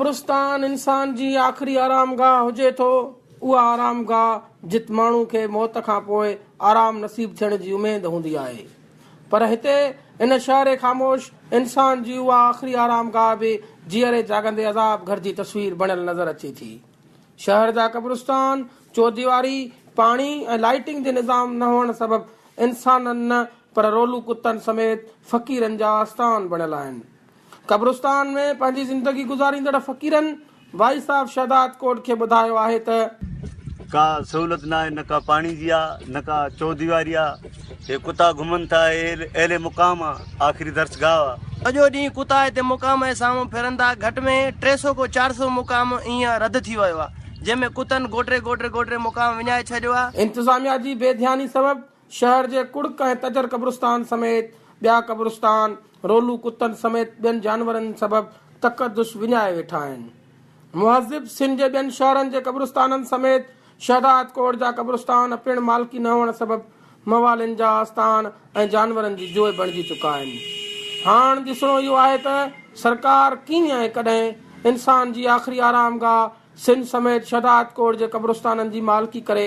قبرستان انسان جي آخري آرامگاهه هجي ٿو. اها آرامگاهه جت ماڻهو کي موت کان پوء آرام نصيب ٿيڻ جي اميد هوندي آهي. پر هتي ان شهر خاموش انسان جي اها آخري آرامگاهه به جيئري جاڳندي عذاب گهر جي تصوير بڻيل نظر اچي ٿي. شهر جا قبرستان چوديواري، پاڻي ۽ لائيٽنگ جي نظام نه هئڻ سبب انسانن نه پر رولو ڪتن سميت فقيرن جا آستان بڻيل آهن. قبرستان ۾ پنهنجي زندگي گذاريندڙ فقيرن وائس آف شهدادڪوٽ کي ٻڌايو آهي ته. ڪا سهولت ناهي نه ڪا پاڻي جي آ نه ڪا چوديواري آ هي ڪتا گهمن ٿا هي اهل مقام آ آخري درسگاهه آ. سڄو ڏينهن ڪتا هتي مقام جي سامهون ڦرن ٿا گهٽ ۾ 300 کان 400 مقام ائين رد ٿي ويو آ جنهن ۾ ڪتن گوٽري گوٽري گوٽري مقام وڃائي ڇڏيو آ. انتظاميا جي بي ڌياني سبب شهر جي ڪڙڪ ۽ تجر قبرستان سميت ٻيا قبرستان رولو ڪتن سميت ٻين جانورن سبب تقدس وڃائي ويٺا آهن. مهذب سنڌ جي ٻين شهرن جي قبرستانن سميت شهدادڪوٽ جا قبرستان پڻ مالڪي نه هئڻ سبب موالين جا آستان ۽ جانورن جي جوء بڻجي چڪا آهن. هاڻ ڏسڻو اهو آهي ته سرڪار ڪيئن ۽ ڪڏهن انسان جي آخري آرامگاهه سنڌ سميت شهدادڪوٽ جي قبرستانن جي مالڪي ڪري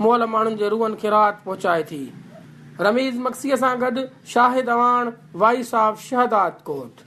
مئل ماڻهن جي روحن کي راحت پهچائي ٿي. رميز مگسيء سان گڏ شاهد اعواڻ، وائس آف شهدادڪوٽ.